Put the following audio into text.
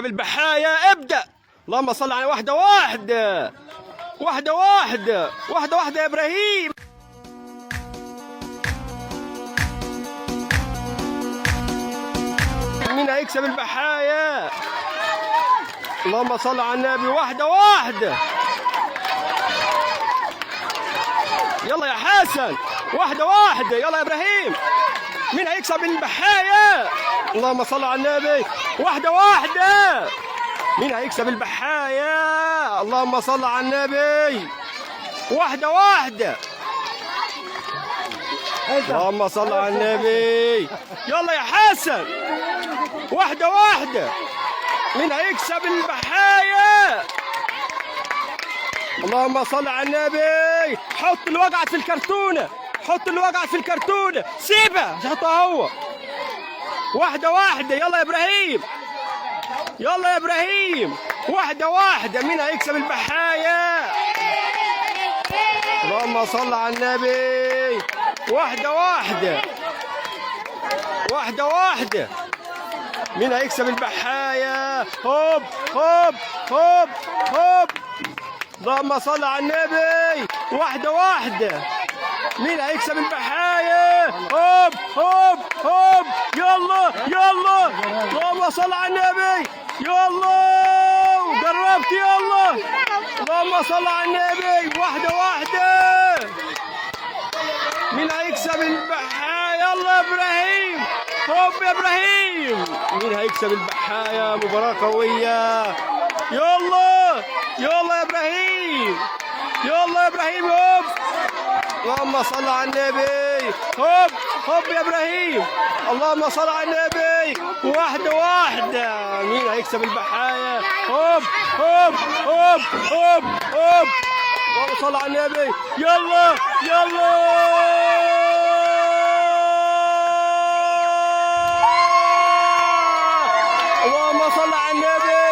البحاية ابدأ. اللهم صل على واحدة واحدة واحدة واحدة واحدة واحدة يا إبراهيم. مين هيكسب البحاية؟ اللهم صل على النبي. واحدة واحدة. يلا يا حسن، واحدة واحدة. يلا يا إبراهيم. مين هيكسب البحاية؟ اللهم صل على النبي. واحدة واحدة. مين هيكسب البحاية؟ اللهم صل على النبي. واحدة واحدة. اللهم صل على النبي. يلا يا حسن، واحدة واحدة. مين هيكسب البحاية؟ اللهم صل على النبي. حط الوجع في الكرتونة، حط الوجع في الكرتونة، سيبها مش هحطها هو. واحدة واحدة. يلا يا إبراهيم، يلا يا إبراهيم. واحدة واحدة. مين هيكسب البحاية؟ اللهم صل على النبي. واحدة واحدة واحدة واحدة. مين هيكسب البحاية؟ هوب هوب هوب هوب. اللهم صل على النبي. واحدة واحدة. مين هيكسب البحاية؟ هوب هوب هوب. يلا يلا. اللهم صل على النبي. يلا جربت. يلا اللهم صل على النبي. واحدة واحدة. مين هيكسب البحاية؟ يلا يا ابراهيم. هوب يا ابراهيم. مين هيكسب البحاية؟ مباراة قوية. يلا يلا يا ابراهيم، يلا يا ابراهيم. هوب. اللهم صل على النبي. هوب هوب يا ابراهيم. اللهم صل على النبي. واحدة واحدة. مين هيكسب البحاية؟ هوب هوب هوب هوب هوب. اللهم صل على النبي. يلا يلا. اللهم صل على النبي.